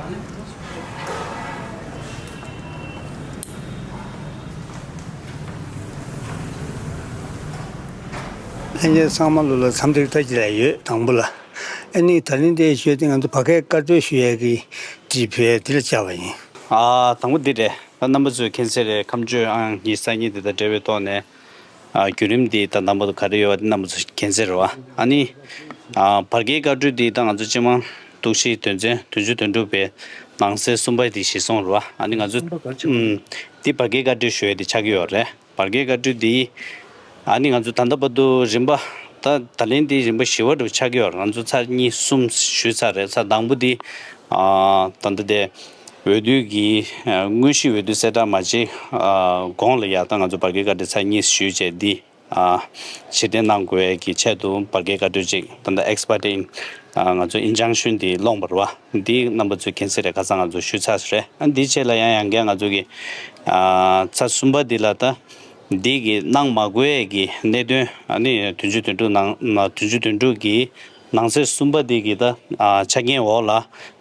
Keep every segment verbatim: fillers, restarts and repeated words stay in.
ལྷན་རྒྱས་ཚང་མ་ལོ་ལ་འཚམས་འདྲི་བཀྲ་ཤིས་བདེ་ལེགས་ཡོད། དང་པོ་ལ། ཨ་ནི་ད་རིང་འདིར་ཞུས་ཏེ་ང་ཚོ་བར་བརྒལ་བཀའ་འཁྲོལ་ཞུ་ཡས་ཀྱི་དྲི་བ་དེ་ལ་བཅར་བ་ཡིན། ཨ། དང་པོ་འདི་རེད། ད་རྣམ་པ་ཚོས་མཁྱེན་གསལ་རེད། ཁ་མཆུ་ཨང་ཉི་ཤུ་རྩ་གཉིས་དེ་དང་འབྲེལ་བའི་ཐོག་ནས། ཨ། བརྒྱུད་རིམ་འདི་ད་དང་པོ་ག་རེ་ཡོད་པ་དེ་རྣམ་པ་ཚོ་མཁྱེན་གསལ་རེད་བ། ཨ་ནི། ཨ། བར་བརྒལ་བཀའ་འཁྲོལ་འདི་ད་ང་ཚོ་སྤྱི་དམངས་གཏུག་བཤེར་དོན་ཚན་བདུན་ཅུ་དོན་དྲུག་པའི་ནང་གསེས་གསུམ་པ་དེ་གཞིར་བཟུང་རེད་བ། ཨ་ནི་ང་ཚོ་ཨུམ། འདི་བར་བརྒལ་བཀའ་འཁྲོལ་ཞུ་ཡས་དེ་ཆགས་ཀྱི་ཡོད་རེད། བར་བརྒལ་བཀའ་འཁྲོལ་འདི། ཨ་ནི་ང་ཚོ་ད་ལྟ་བར་དུ་རིམ་པ། ད་ད་ལན་འདི་རིམ་པ་བཞི་པ་འདྲ་པོ་ཆགས་ཀྱི་ཡོད་རེད། ང་ཚོ་ཚར་གཉིས་གསུམ་ཞུས་ཚར་རེད། ཚར་དང་པོ་འདི། ཨ། ད་ལྟ་དེ། འོས་བསྡུ་གི། ཨ། དངོས་གཞི་འོས་བསྡུ་གསལ་བསྒྲགས་མ་བྱས། ཨ། གོང་ལ་ཡ་ད་ང་ཚོ་བར་བརྒལ་བཀའ་འཁྲོལ་ཚར་གཉིས་ཞུས་བྱས་འདི། ཨ། ཕྱིར་འཐེན་གནང་དགོས་ཀྱི་ཆེད་དུ་བར་བརྒལ་བཀའ་འཁྲོལ་ཅིག་ད་ལྟ་ex parte in། ཨ། ང་ཚོ་injunction འདི་སློང་བ་རེད་བ། འདི་རྣམ་པ་ཚོས་མཁྱེན་གསལ་རེད། ཁ་སང་ང་ཚོ་ཞུས་ཚར་རེད། ཨ། འདིའི་རྗེས་ལ་ཡང་ཡང་བསྐྱར་ང་ཚོ་གི། ཨ། ཚར་གསུམ་པ་འདི་ལ་ད། འདི་གི་གནང་མ་དགོས་ཀྱི་གནད་དོན། ཨ་ནི་བདུན་ཅུ་དོན་དྲུག་ནང་། བདུན་ཅུ་དོན་དྲུག་གི་ནང་གསེས་གསུམ་པ་འདི་གི་ད། ཨ། ཆ་རྐྱེན་འོག་ལ།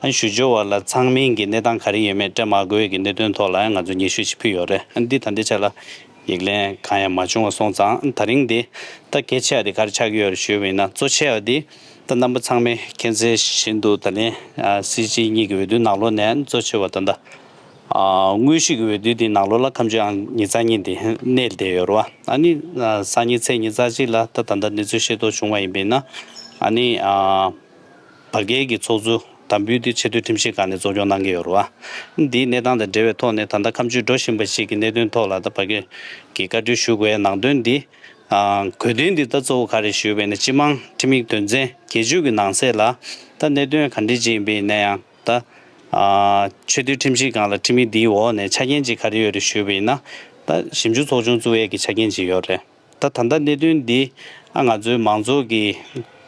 ཨ། ཞུ་སྦྱོར་བ་ལ་ཚང་མིན་གྱི་གནས་སྟངས་ག་རེ་ཡོད་མེད་སྤྲད་མ་དགོས་ཀྱི་གནད་དོན་ཐོག་ལ་ཡང་ང་ཚོ་སྙན་ཞུ་ཞིག་ཕུལ་ཡོད་རེད། ཨ། འདི་ད་ལྟའི་ཆ་ལ། ཡིག་ལན་གང་ཡང་མ་བྱུང་བ་སོང་ཙང་། ད་རིང་འདི་ད་གལ་ཆེ་བ་འདི་ག་རེ་ཆགས་ཀྱི་ཡོད་རེད་ཞུས་པ་ཡིན་ན། གཙོ་ཆེ་བ་འདི་ད་རྣམ་པ་ཚང་མས་མཁྱེན་གསལ་བཞིན་དུ་ད་ལན། ཨ། སྲིད་སྤྱི་གཉིས་ཀྱི་འོས་བསྡུ་ནང་ལོགས་ནས་གཙོ་ཆེ་བ་ད་ལྟ། ཨ། དངོས་གཞི་གི་འོས་བསྡུ་འདི་ནང་ལོགས་ལ་ཁ་མཆུ་ཨང་ཉི་ཤུ་རྩ་གཉིས་འདི་གནས་བསྡད་ཡོད་རེད་བ། ཨ་ནི། ཨ། སང་ཉིན་ཚེས་ཉི་ཤུ་རྩ་གཅིག་ལ་ད་ད་ལྟ་གནས་ཚུལ་ཤེས་རྟོགས་བྱུང་བ་ཡིན་པས་ན། ཨ་ནི། ཨ། བར་བརྒལ་གྱི་ཚོགས་གཙོ་དམ་འབུལ་དེ་ཆེས་མཐོའི་ཁྲིམས་ཞིབ་ཁང་ནས་གཙོ་སྐྱོང་གནང་གི་ཡོད་རེད་བ། འདིའི་གནས་སྟངས་དང་འབྲེལ་བའི་ཐོག་ནས་ད་ལྟ་ཁ་མཆུ་འགྲོ་བཞིན་པ་ཞིག་གི་གནད་དོན་ཐོག་ལ། ད་བར་བརྒལ་གྱི་བཀའ་འཁྲོལ་ཞུ་དགོས་ནང་དོན་འདི། ཨ། དགོས་དོན་འདི་ད་གཙོ་བོ་ག་རེ་ཞུས་པས་ན། སྤྱི་དམངས་ཁྲིམས་ཡིག་དོན་ཚན་བརྒྱད་ཅུ་གི་ནང་གསེས་ལ་ད་གནད་དོན་ག་འདྲ་ཅིག་ཡིན་པ་ཡིན་ན་ཡང་། ད། ཨ། ཆེས་མཐོའི་ཁྲིམས་ཞིབ་ཁང་ལ་ཁྲིམས་ཡིག་འདིའི་འོག་ནས་ཆ་རྐྱེན་ཅིག་ག་རེ་ཡོད་རེད་ཞུས་པ་ཡིན་ན། ད་ཞིབ་འཇུག་ཚོགས་ཆུང་བཙུགས་ཡས་ཀྱི་ཆ་རྐྱེན་ཅིག་ཡོད་རེད། ད་ད་ལྟ་གནད་དོན་འདི། ཨ། ང་ཚོའི་མང་ཚོགས་ཀྱི།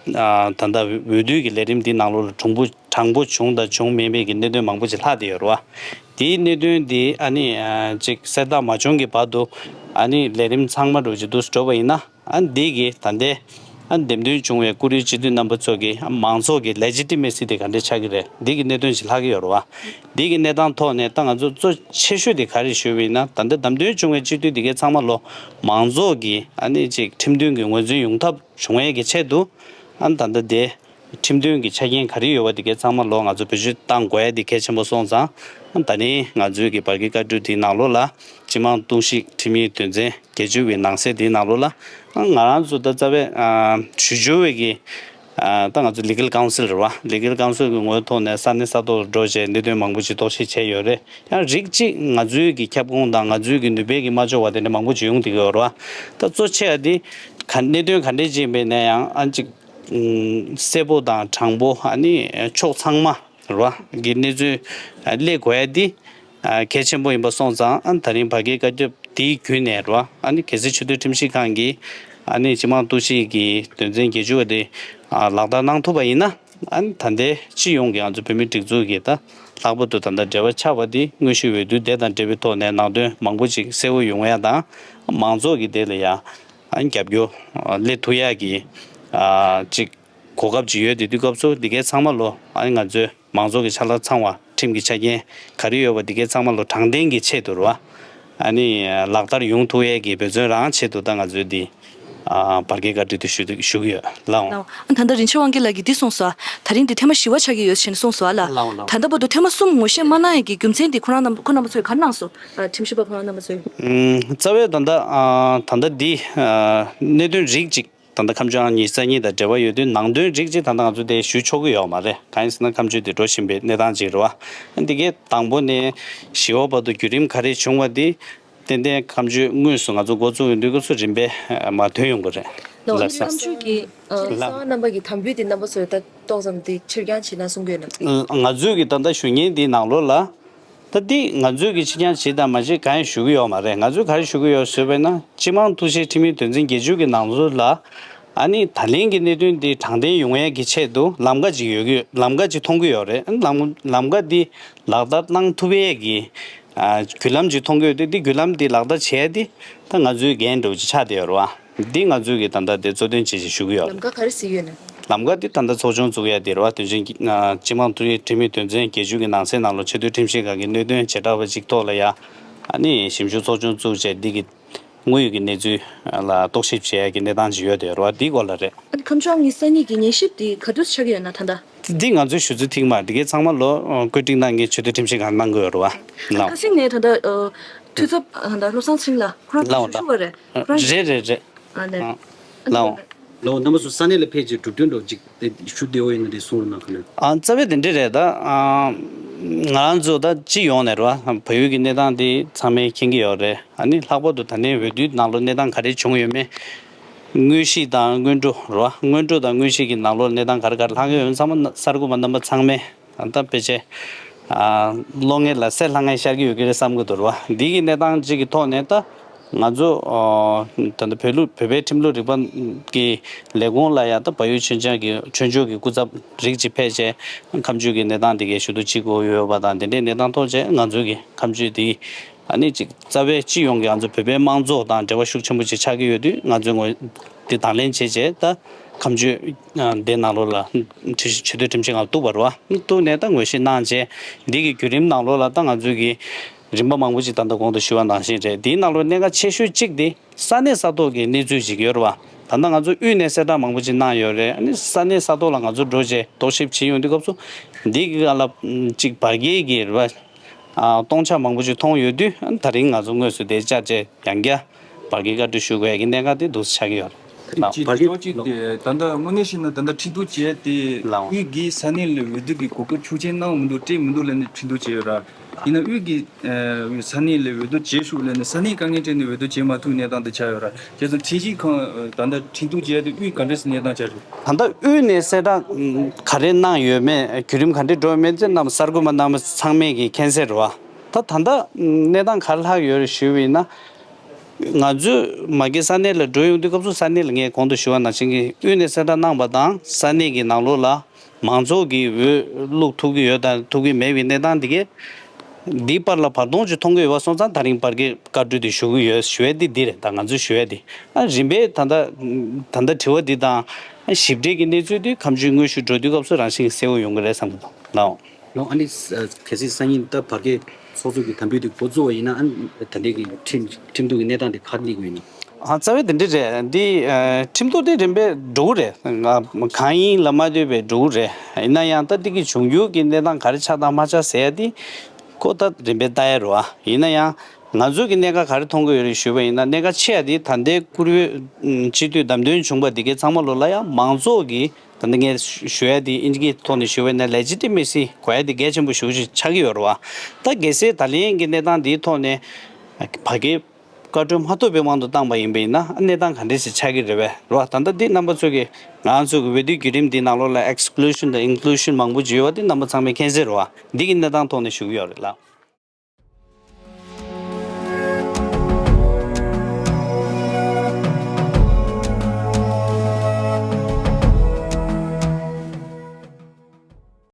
ཨ། ད་ལྟ་འོས་བསྡུ་གི་ལས་རིམ་འདི་ནང་ལོགས་ལ་གྲུང་པོ་དྲང་པོ་བྱུང་དང་བྱུང་མེད་མེད་ཀྱི་གནད་དོན་མང་པོ་ཅིག་ལྷག་བསྡད་ཡོད་རེད་བ། དེའི་གནད་དོན་འདི། ཨ་ནི། ཨ། ཅིག་གསལ་བསྒྲགས་མ་བྱུང་གི་བར་དུ། ཨ་ནི་ལས་རིམ་ཚང་མ་འགྲོ་ཅིག་འདུག་འགྲོ་བ་ཡིན་ན། ཨ། འདི་གི་ད་ལྟའི། ཨ། འདེམས་ཐོན་བྱུང་བའི་བཀུར་འོས་སྤྱི་འཐུས་རྣམ་པ་ཚོ་གི། ཨ། མང་ཚོགས་ཀྱི་legitimacy དེ་ག་འདྲས་ཆགས་ཀྱི་རེད། འདི་གི་གནད་དོན་ཞིག་ལྷག་གི་ཡོད་རེད་བ། འདི་གི་གནས་སྟངས་ཐོག་ནས་ད་ང་ཚོ་གཙོ་ཆེ་ཤོས་དེ་ག་རེ་ཞུས་པ་ཡིན་ན། ད་ལྟ་བདམས་ཐོན་བྱུང་བའི་སྤྱི་འཐུས་འདི་གའི་ཚང་མ་ལོ་མང་ཚོགས་ཀྱི། ཨ་ནི་ཅིག་ཁྲིམས་མཐུན་གྱི་ངོས་འཛིན་ཡོང་ཐབས་བྱུང་ཡས་ཀྱི་ཆེད་དུ། ཨ། ད་ལྟ་དེ་ཁྲིམས་མཐུན་གྱི་ཆ་རྐྱེན་ག་རེ་ཡོད་པ་དེ་གའི་ཚང་མ་ལོ་ང་ཚོ་བེད་སྤྱོད་བཏང་དགོས་ཡས་དེ་གལ་ཆེན་པོ་སོང་ཙང་། ཨ། ད་ནི་ང་ཚོའི་གི་བར་བརྒལ་བཀའ་འཁྲོལ་དེའི་ནང་ལོགས་ལ་སྤྱི་དམངས་གཏུག་བཤེར་ཁྲིམས་ཡིག་དོན་ཚན་བརྒྱད་ཅུ་གི་ནང་གསེས་དེའི་ནང་ལོགས་ལ། ཨ། ང་རང་ཚོ་ད་རྩ་བའི། ཨ། ཞུ་སྦྱོར་བའི་གི། ཨ། ད་ང་ཚོ་legal counsel རེད་བ། legal counsel གི་ངོས་ཐོག་ནས་ས་གནས་ས་ཐོག་ལ་འགྲོ་བྱས་གནད་དོན་མང་པོ་ཞིག་རྟོག་ཞིབ་བྱས་ཡོད་རེད། ཡང་རིགས་གཅིག་ང་ཚོའི་གི་ཁྱབ་ཁོངས་དང་ང་ཚོའི་གི་ནུས་པའི་གི་མ་འབྱོར་བ་དེ་འདྲ་མང་པོ་ཞིག་ཡོང་བསྡད་ཀྱི་ཡོད་རེད་བ། ད་གཙོ་ཆེ་བ་དེ་ག་གནད་དོན་ག་འདྲས་ཅིག་ཡིན་པ་ཡིན་ན་ཡང་། ཨ། ཅིག་གསལ་པོ་དང་དྲང་པོ། ཨ་ནི་ཕྱོགས་ཚང་མ་རེད་བ། གི་གནས་ཚུལ། ཨ། སླེབས་དགོས་ཡ་དེ། ཨ། གལ་ཆེན་པོ་ཡིན་པ་སོང་ཙང་། ཨ། ད་རིང་བར་བརྒལ་བཀའ་ཁྱབ་དེའི་བརྒྱུད་ནས་རེད་བ། ཨ་ནི་གལ་སྲིད་ཆེས་མཐོའི་ཁྲིམས་ཞིབ་ཁང་གིས། ཨ་ནི་སྤྱི་དམངས་གཏུག་བཤེར་གྱི་དོན་ཚན་བརྒྱད་ཅུ་པ་དེ། ཨ། ལག་བསྟར་གནང་ཐུབ་པ་ཡིན་ན། ཨ་ནི་ད་ལྟའི་སྤྱི་ཡོངས་ཀྱི་ང་ཚོ་བོད་མིའི་སྒྲིག་འཛུགས་ཀྱི་ད་ལྷག་པར་དུ་ད་ལྟ་འབྲེལ་བ་ཆགས་པ་དེ་དངོས་གཞི་འོས་བསྡུ་དེ་དང་འབྲེལ་བའི་ཐོག་ནས་ནང་དོན་མང་པོ་ཅིག་གསལ་བོ་ཡོང་ཡ་དང་། མང་ཚོགས་ཀྱི་དེ་ལ་ཡ། ཨ། རྒྱབ་སྐྱོར། ཨ། སླེབས་ཐུབ་ཡ་གི། ཨ། ཅིག་གོ་སྐབས་ཅིག་ཡོད་དེ། དུས་སྐབས་སུ་འདི་གའི་ཚང་མ་ལོ། ཨ་ནི་ང་ཚོའི་མང་ཚོགས་ཀྱི་ཕྱག་ལ་ཚང་བ། ཁྲིམས་ཀྱི་ཆ་རྐྱེན་ག་རེ་ཡོད་པ་འདི་གའི་ཚང་མ་ལོ་དྲང་བདེན་གྱི་ཆེད་དུ་རེད་བ། ཨ་ནི་ལག་བསྟར་ཡོང་ཐུབ་ཡས་ཀྱི་འབད་བརྩོན་རང་ཆེད་དུ་ད་ང་ཚོས་འདི། ཨ། བར་བརྒལ་བཀའ་འཁྲོལ་དེ་ཞུ། ཞུ་གི་ཡོད་ལགས། ལགས། ཨ། ད་ལྟ་རིན་ཆེན་དབང་རྒྱལ་ལགས་ཀྱིས་འདི་གསུངས་སོང་། ད་རིང་འདི་ཐེངས་མ་བཞི་པ་ཆགས་ཀྱི་ཡོད་ཟེར་ནས་གསུངས་སོང་ཨ་ལགས། ལགས་ལགས། ད་ལྟ་བར་དུ་ཐེངས་མ་གསུམ་ངོ་ཤེས་མ་གནང་ཡས་ཀྱི་རྒྱུ་མཚན་འདི་ཁོ་རང་རྣམ། ཁོ་རྣམ་པ་ཚོས་ག་རེ་གནང་སོང་། ཨ། ཁྲིམས་ཞིབ་པ་ཁོ་རང་རྣམ་པ་ཚོས། ཨུམ། རྩ་བའི་ད་ལྟ། ཨ། ད་ལྟ་འདི། ཨ། གནད་དོན་རིགས་གཅིག་ད་ལྟ་ཁ་མཆུ་ཨང་ཉི་ཤུ་རྩ་གཉིས་དང་འབྲེལ་བ་ཡོད་དུས། ནང་དོན་རིགས་གཅིག་ད་ལྟ་ང་ཚོ་དེ་ཞུ་ཆོག་གི་ཡོད་མ་རེད། གང་ཡིན་ཟེར་ན་ཁ་མཆུ་དེ་འགྲོ་བཞིན་པའི་གནས་སྟངས་ཅིག་རེད་བ། འདི་གའི་དང་པོ་ནས་བཞི་པ་བར་དུ་བརྒྱུད་རིམ་ག་རེ་བྱུང་བ་དེ་ཏན་ཏན་ཁ་མཆུ་དངོས་སུ་ང་ཚོ་འགོ་བཙུགས་ཡོང་དུས་སྐབས་སུ་རིམ་པས་མར་ཐོན་ཡོང་གི་རེད། ལགས། ལགས་སོ། ཁ་མཆུ་གི། ཨ། གསང་བ་རྣམ་པ་གི་དམ་འབུལ་དེ་རྣམ་པ་ཚོས་ད་ཏོག་ཙམ་དེ་ཕྱིར་འགྱངས་བྱེད་ན་གསུང་གི་ཡོད་ན། ང་ཚོས་ཀྱི་ད་ལྟ་ཞུ་མཁན་དེའི་ནང་ལོགས་ལ། ད་འདི་ང་ཚོས་ཀྱི་ཕྱིར་འགྱངས་བྱེད་དང་མ་བྱེད་གང་ཡང་ཞུ་གི་ཡོད་མ་རེད། ང་ཚོས་ག་རེ་ཞུ་གི་ཡོད་ཟེར་བས་ན། སྤྱི་དམངས་གཏུག་བཤེར་ཁྲིམས་ཡིག་དོན་ཚན་བརྒྱད་ཅུ་གི་ནང་ལོགས་ལ། ཨ་ནི་ད་ལན་གྱི་གནད་དོན་འདི་དྲང་བདེན་ཡོང་ཡས་ཀྱི་ཆེད་དུ་ལམ་ཁ་ཅིག་ཡོད་ཀྱི། ལམ་ཁ་ཅིག་མཐོང་གི་ཡོད་རེད། ཨ་ནི་ལམ། ལམ་ཁ་འདི་ལག་བསྟར་གནང་ཐུབ་ཡས་ཀྱི། ཨ། བརྒྱུད་ལམ་ཅིག་མཐོང་གི་ཡོད་དུས། འདི་བརྒྱུད་ལམ་འདི་ལག་བསྟར་བྱེད་ཡས་འདི་ད་ང་ཚོའི་འགན་འདྲ་བོ་ཅིག་ཆགས་བསྡད་ཡོད་རེད་བ། འདི་ང་ཚོས་ཀྱི་ད་ལྟ་དེ་གཙོ་དོན་བྱས་ཅིག་ཞུ་གི་ཡོད། ལམ་ཁ་ག་རེ་ཟེར་ཡོད་ན། ལམ་ཁ་འདི་ད་ལྟ་ཚོགས་ཆུང་བཙུགས་ཡ་དེ་རེད་བ། དོན་ཆེན་གྱི་ཨ་སྤྱི་དམངས་འཐུས་མི་ཁྲིམས་མི་དོན་ཚན་བརྒྱད་ཅུ་གི་ནང་གསེས་ནང་ལོགས་ཆེས་མཐོའི་ཁྲིམས་ཞིབ་ཁང་གི་གནད་དོན་བྱེ་བྲག་པ་ཅིག་ཐོག་ལ་ཡ་ཨ་ནི་ཞིབ་འཇུག་ཚོགས་ཆུང་བཙུགས་བྱས་འདི་གི་དངོས་ཡོད་ཀྱི་གནས་ཚུལ་ལ་རྟོག་ཞིབ་བྱེད་ཡ་གི་གནས་སྟངས་ཅིག་ཡོད་དེ་རེད་བ། འདི་སྐོར་ལ་རེད། ཨ་ནི་ཁམས་ཕྱོགས་ནས་ས་གནས་ཀྱི་ཉན་ཞིབ་དེ་ག་དུས་ཆགས་ཀྱི་ཡོད་ན་ད་ལྟ། འདི་ང་ཚོའི་ཞུ་ཚོད་ཐིག་མ་འདི་གའི་ཚང་མ་ལོ་ཨ་བཀོད་སྒྲིག་གནང་མཁན་ཆེས་མཐོའི་ཁྲིམས་ཞིབ་ཁང་གནང་གི་ཡོད་རེད་བ། ལགས། ཁ་སང་ནས་ད་ལྟ་ཨ་འཐུས་ཚབ་ད་ལྟ་བློ་བཟང་ཚེ་རིང་ལགས་ཁོ་རང་ལགས་འོང་ཞུ་ཞུ་བ་རེད། ཁོ་རང་རེད་རེད་རེད། ཨ་ནས། ཨ་ལགས་འོང་། ལགས་འོང་། རྣམ་པ་ཚོ་ས་གནས་ལ་ཕེབས་རྗེས་གྲུབ་དོན་འདྲ་བོ་ཅིག་དེ་ཞུ་བདེ་བོ་ཡིན་ན་དེ་གསུང་རོགས་གནང་ག་ལེ། ཨ་རྩ་བའི་དེ་འདྲ་རེད་ད། ཨ་ང་རང་ཚོ་ད་སྤྱི་ཡོངས་ནས་རེད་བ། བལ་ཡུལ་གྱི་གནས་སྟངས་དེ་ཚང་མས་མཁྱེན་གྱི་ཡོད་རེད། ཨ་ནི་ལྷག་པར་དུ་ད་ལྟའི་འོས་བསྡུའི་ནང་ལོགས་གནས་སྟངས་ག་རེ་བྱུང་ཡོད་མེད། དངོས་གཞི་དང་སྔོན་འགྲོ་རེད་བ། སྔོན་འགྲོ་དང་དངོས་གཞི་གི་ནང་ལོགས་གནས་སྟངས་ག་རེ་ག་རེ་ལྷག་གི་ཡོད་མེད་ཚང་མ་གསར་འགོད་པ་རྣམ་པ་ཚང་མས་ད་ལྟ་ཕལ་ཆེར་ཨ་གློག་བརྙན་ལ་གསལ་ལྷང་ངེ་ཤར་གྱི་ཡོད་ཀྱི་རེད་བསམ་གྱི་འདུག་རེད་བ། འདི་གི་གནས་སྟངས་གཅིག་གི་ཐོག་ནས་ད་ང་ཚོ་ཨ་ད་ལྟ་བོད་ལུགས་བོད་པའི་ཁྲིམས་ལུགས་རིག་པ་གི་ལས་ཁུངས་ལ་ཡང་ད་བལ་ཡུལ་ཆོས་འབྱོར་གྱི་ཆོས་འབྱོར་གྱི་སྐུ་ཚབ་རིགས་གཅིག་ཕེབས་བྱས་ཁ་མཆུ་གི་གནས་སྟངས་འདི་གའི་ཞུ་གཏུག་བྱེད་དགོས་ཡོད་པ་དང་དེ་འདྲའི་གནས་སྟངས་ཐོག་བྱས་ང་ཚོ་གི་ཁ་མཆུ་འདི་ཨ་ནི་གཅིག་རྩ་བའི་སྤྱི་ཡོངས་ཀྱི་ང་ཚོ་བོད་པའི་དམངས་གཙོ་དང་འབྲེལ་བ་ཤུགས་ཆེན་པོ་ཅིག་ཆགས་ཀྱི་ཡོད་དུས་ང་ཚོས་ངོས་འདི་དང་ལེན་བྱས་རྗེས་ད་ཁ་མཆུ་འདི་ནང་ལོགས་ལ་ཁྲི་ཆེས་མཐོའི་ཁྲིམས་ཞིབ་ཁང་ལ་གཏུགས་པ་རེད་བ། གཏུགས་ནས་ད་ངོས་བཞེས་གནང་རྗེས་འདི་གི་བརྒྱུད་རིམ་ནང་ལོགས་ལ་ད་ང་ཚོས་ཀྱི་རིམ་པ་མང་པོ་ཅིག་ད་ལྟ་གོང་དུ་ཞུས་པ་ནང་བཞིན་རེད། འདིའི་ནང་ལོགས་གནད་འགག་ཆེ་ཤོས་གཅིག་དེ་ས་གནས་ས་ཐོག་གི་གནས་ཚུལ་ཅིག་ཡོད་རེད་བ། ད་ལྟ་ང་ཚོ་དབུས་ནས་གསལ་བསྒྲགས་མང་པོ་ཅིག་གནང་ཡོད་རེད། ཨ་ནི་ས་གནས་ས་ཐོག་ལ་ང་ཚོ་འགྲོ་རྗེས་རྟོག་ཞིབ་བྱེད་ཡོང་དུས་སྐབས་སུ་འདི་གི་སྒང་ལ་ཅིག་བར་བརྒལ་གྱི་རེད་བ། ཨ་སྟོང་ཆ་མང་པོ་ཅིག་མཐོང་ཡོད་དུས་ཨ་ནི་ད་རིང་ང་ཚོ་དངོས་སུ་དེ་བཅར་བྱས་ཡང་བསྐྱར་བར་བརྒལ་བཀའ་འཁྲོལ་ཞུ་དགོས་ཡ་གི་གནད་འགག་དེ་འདུག་སེ་ཆགས་ཀྱི་ཡོད་རེད། ལགས། ཅིག་བར་བརྒལ་ཅིག་དེ་ད་ལྟ་དངོས་གནས་བཤད་ན་ད་ལྟ་ཁྲིམས་གཏུག་བྱས་ཏེ་ལགས། དབུས་ཀྱི་ས་གནས་ལ་འོས་བསྡུ་གི་གོ་སྐབས་ཆོག་མཆན་གནང་མི་འདུག་སྤྲད་མི་འདུག་ལབ་ནས་ཁྲིམས་གཏུག་བྱས་ཡོད་ར། ཡིན་ན་དབུས་ཀྱི་ས་གནས་ལ་འོས་བསྡུ་བྱེད་ཤོག་ལབ་ནས་ས་གནས་དཀའ་ངལ་འཕྲད་ནས་འོས་བསྡུ་བྱེད་མ་ཐུབ་གནས་སྟངས་དེ་ཆགས་ཡོད་ར། བྱས་ཙང་ཁྲིམས་ཞིབ་ཁང་ད་ལྟ་ཁྲིམས་གཏུག་བྱས་ཏེ་དབུས་ག་འདྲས་སེ་གནས་སྟངས་ཆགས་རེད། ད་ལྟ་དབུས་ནས་གསལ་བསྒྲགས་ག་རེ་གནང་ཡོད་མེད་བརྒྱུད་རིམ་ག་འདྲས་འགྲོ་ཡོད་མེད་དེ་རྣམས་གསར་འགོད་པ་རྣམ་པ་ཚང་མས་ཀྱི་མཁྱེན་གསལ་རེད་བ། ད་ད་ལྟ་གནས་སྟངས་ག་རེ་ལྷག་ཡོད་རེད་ཞུས་པ་ཡིན་ན། ང་ཚོས་མ་གི་ས་གནས་ལ་འགྲོ་ཡོང་དུས་སྐབས་སུ་ས་གནས་ལ་ངས་གོང་དུ་ཞུ་བ་ནང་བཞིན་གྱི་དབུས་ནས་གསལ་བསྒྲགས་གནང་པ་དང་ས་གནས་ཀྱི་ནང་ལོགས་ལ་མང་ཚོགས་ཀྱིས་འོས་བླུག་ཐུབ་ཀྱི་ཡོད་དང་ཐུབ་ཀྱི་མེད་པའི་གནས་སྟངས་འདི་གས་འདིའི་བར་ལ་བར་སྟོང་ཅིག་མཐོང་གི་ཡོད་པ་སོང་ཙང་ད་རིང་བར་བརྒལ་བཀའ་འཁྲོལ་འདི་ཞུ་གི་ཡོད་ཞུ་ཡས་འདི་འདི་རེད། ད་ང་ཚོས་ཞུ་ཡས་འདི་ཨ་རིམ་པས་ད་ལྟ་ད་ལྟ་དྲི་བ་འདི་དང་ཞིབ་ཕྲའི་གི་གནས་ཚུལ་འདི་ཁ་མཆུའི་དངོས་ཞུ་འགྲོ་དུས་སྐབས་སུ་རང་བཞིན་གསལ་བོ་ཡོང་གི་རེད་བསམ་གི་འདུག་ལགས། ལོ། ཨ་ནི་ས་གལ་སྲིད་སང་ཉིན་ད་བར་བརྒལ་ཚོགས་གཙོ་གི་དམ་འབུལ་དེ་འགོ་བཙུགས་པ་ཡིན་ན་ཨ་ནི་ད་ལྟའི་གི་ཁྲིམས་ཁྲིམས་གཏུག་གི་གནས་སྟངས་དེ་ག་རེ་སླེབས་ཀྱི་ཡོད་ན། ཨ་རྩ་བའི་དེ་འདྲ་རེད། འདི་ཨ་ཁྲིམས་གཏུག་དེ་རིམ་པས་འགྲོ་གི་རེད། ང་གང་ཡིན་ལ་མ་ལྟོས་པའི་འགྲོ་གི་རེད། ཡིན་ན་ཡང་ད་འདི་གི་འབྱུང་འགྱུར་གྱི་གནས་སྟངས་ག་རེ་ཆགས་དང་མ་ཆགས་ཟེར་ཡ་དེ་ཁོ་ད་རིམ་པས་ལྟ་ཡ་རེད་བ། ཡིན་ན་ཡང་ང་ཚོས་ཀྱི་གནད་འགག་ག་རེ་མཐོང་གི་ཡོད་རེད་ཞུས་པ་ཡིན་ན་གནད་འགག་ཆེ་ཡ་དེ་ད་ལྟའི་བཀུར་འོས་སྤྱི་འཐུས་བདམས་ཐོན་བྱུང་པ་འདི་གའི་ཚང་མ་ལོ་ལ་ཡང་མང་ཚོགས་ཀྱི་ད་ནི་ངས་ཞུ་ཡ་དེ་ཨིན་ཇི་སྐད་ཐོག་ནས་ཞུ་བ་ཡིན་ན་ལེ་ཇི་ཊི་མེ་སི་དགོས་ཡ་དེ་གལ་ཆེན་པོ་ཞེ་པོ་ཅིག་ཆགས་ཀྱི་ཡོད་རེད་བ། ད་གལ་སྲིད་ད་ལན་གྱི་གནས་སྟངས་འདིའི་ཐོག་ནས་བར་བརྒལ་བཀའ་འཁྲོལ་མ་ཐོབ་པའི་དབང་དུ་བཏང་པ་ཡིན་པ་ཡིན་ན་གནས་སྟངས་ག་འདྲས་ཞིག་ཆགས་ཀྱི་རེད་བས་རེད་བ། ད་ལྟ་འདི་རྣམ་པ་ཚོ་གིས་ང་ཚོ་གི་འོས་བསྡུའི་བརྒྱུད་རིམ་འདིའི་ནང་ལོགས་ལ་ཨེག་སི་ཀུ་ལུ་ཤན་དང་ཨིན་ཀུ་ལུ་ཤན་མང་པོ་ཅིག་ཡོད་པ་འདི་རྣམ་པ་ཚང་མས་མཁྱེན་གསལ་རེད་བ། འདི་གི་གནས་སྟངས་ཐོག་ནས་ཞུ་གི་ཡོད་རེད་ལགས།